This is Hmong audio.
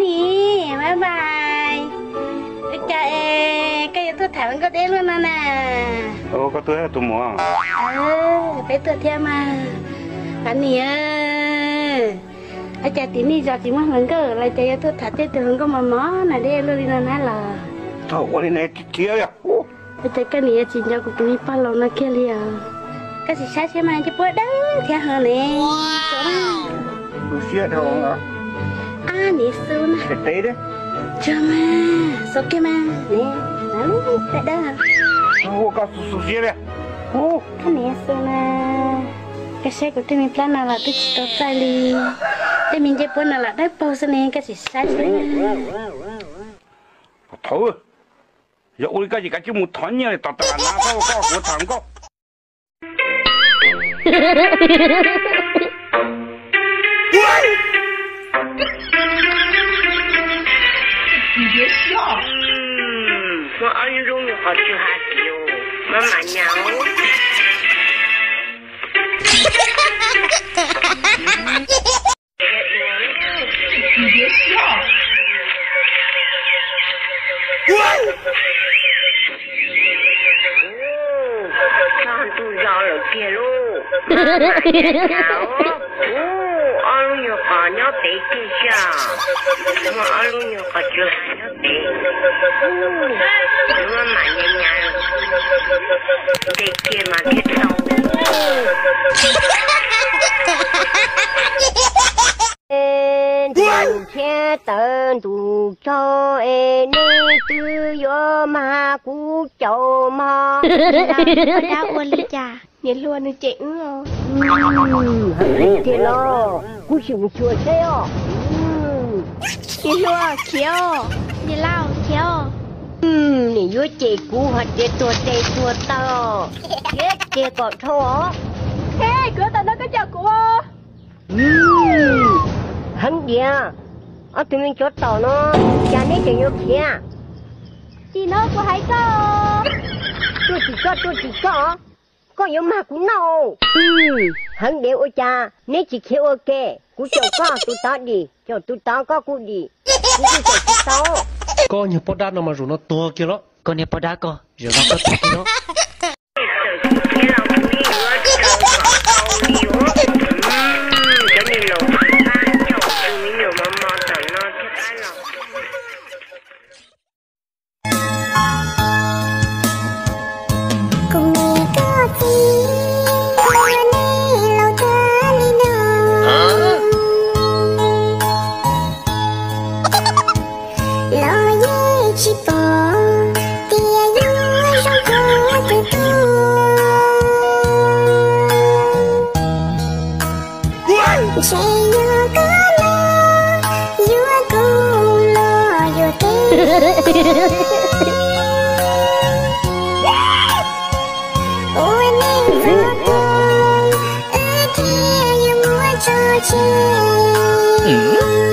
Nim, bye bye. Ua cas es koj yuav tuaj tham hluas nkauj deb luaj no na? Koj tuaj thiab tus muam? Peb tuaj thiab mas. Qhov niam, ua cas tim nej zos tsis muaj hluas nkauj los cas yuav tuaj tham tej tus hluas nkauj mos mos na deb luaj li no na los? Thaum ua li ne thiab. Ua cas koj niam yuav tsis nco kuv tus me pog laus no kiag li os? Koj sim saib seb mas ncej puab dawb thiab heev ne. Xu siab dhau. Ab, niam xu na. Tsuag mas, xu kiag mas ne. Dawb dawb. Ua koj xu xu siab li. Koj niam xu na. Koj saib kuv tej me plab no los twb tsis tau txaij li. Tej me ncej puab no los dawb paug xwb ne, koj sim saib seb. Thaum yog ua li koj ces kav tsij mus thov nyiaj tom tas na, koj kuv tham nkauj. Muaj ob lub nyuag qhov tsw hais tias maj mam nyas. Txog ntuj zo lawm kiag lauj. Ub, ob lub nyuag qhov nyob pem kiag xwb. Muaj ob lub nyuag qhov tsw hais nyob pem. Ub, lub maj mam nyas nyas. Ntes kiag mas thiaj tau. Ntuj thiab tawv ntuj tsaug es nej twb yuav mag kuv caum mog. Dab ua li cas? Niam hluas nws cem wb os. Heev tiag los, kuv sim mus xyuas seb os. Niam hluas khiav os. Niam laus khiav os. Nim yuav cem kuv hais tias tuag tes tuag taw, khiav kiag kom dhau os. Kuv yuav tawm no koj coj kuv. Heev diam, ob tug me tsov tom no, cas neb tseem yuav khiav? Tsis no kuv hais koj. Tuaj tsis koj, tuaj tsis koj, koj yuav mag kuv noj. Heev diam, ua cas neb tsis khiav ua ke? Kuv caum koj tus tod dim, caum tus tod koj kuj dim, kuv kuj caum tsis tau. Koj niag poj dab no mas zaum no tuag kiag los. Koj niag poj dab koj, zaum no koj tuag kiag los. Kuv me koj txiv, koj nej laus tag li no. Los yeej tsis pom tias yuav zoo khuav tus tuaj. Ntshe yog koj los yuav kuv los yuav twb. Ua neej txom nyem, wb thiaj yuav muab tso tseg.